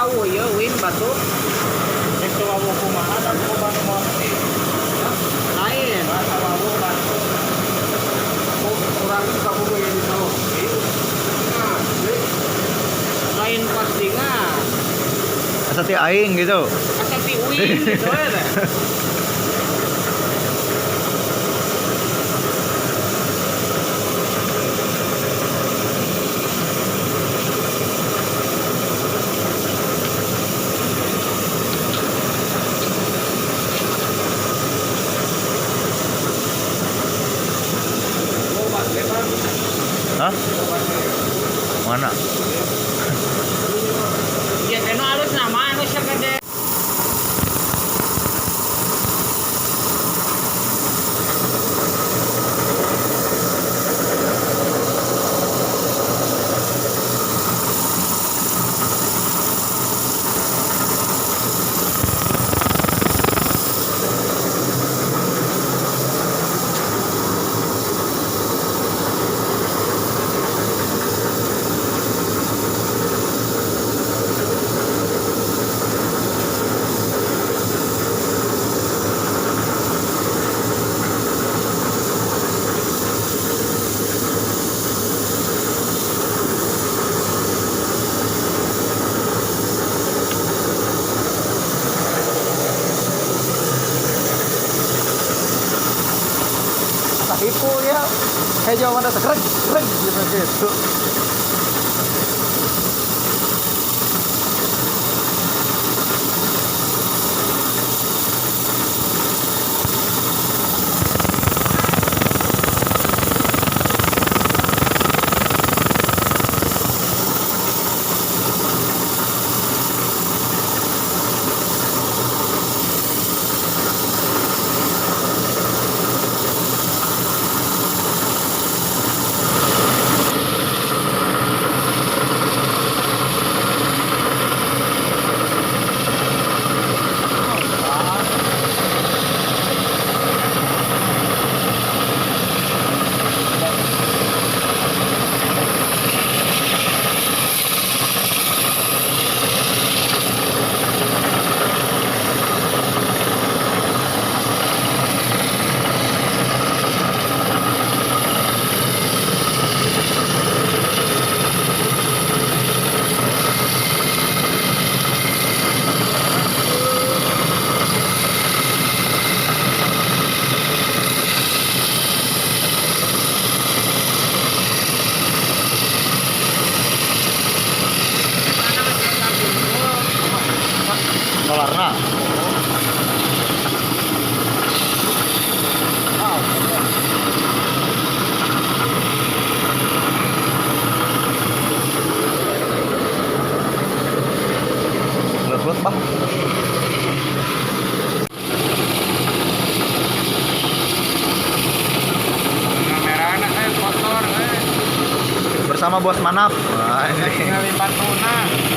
Wawuh ya win batu. Itu wawuh kumaha dan kumaha nu Lain. Bahasa wawuh batu. Kurang kamu yang di sawah. Nah, Lain postingan. Asa ti aing gitu. Asa ti uing gitu ya teh. Hah? Mana? Ya teh nu alus nama anu sagede. Hipu ya. Kayak jawaban teh krek krek gitu gitu. Solarna. Lut bah. Merahna kotor Bersama Bos Manap. Wah, ini. Tinggal batuna.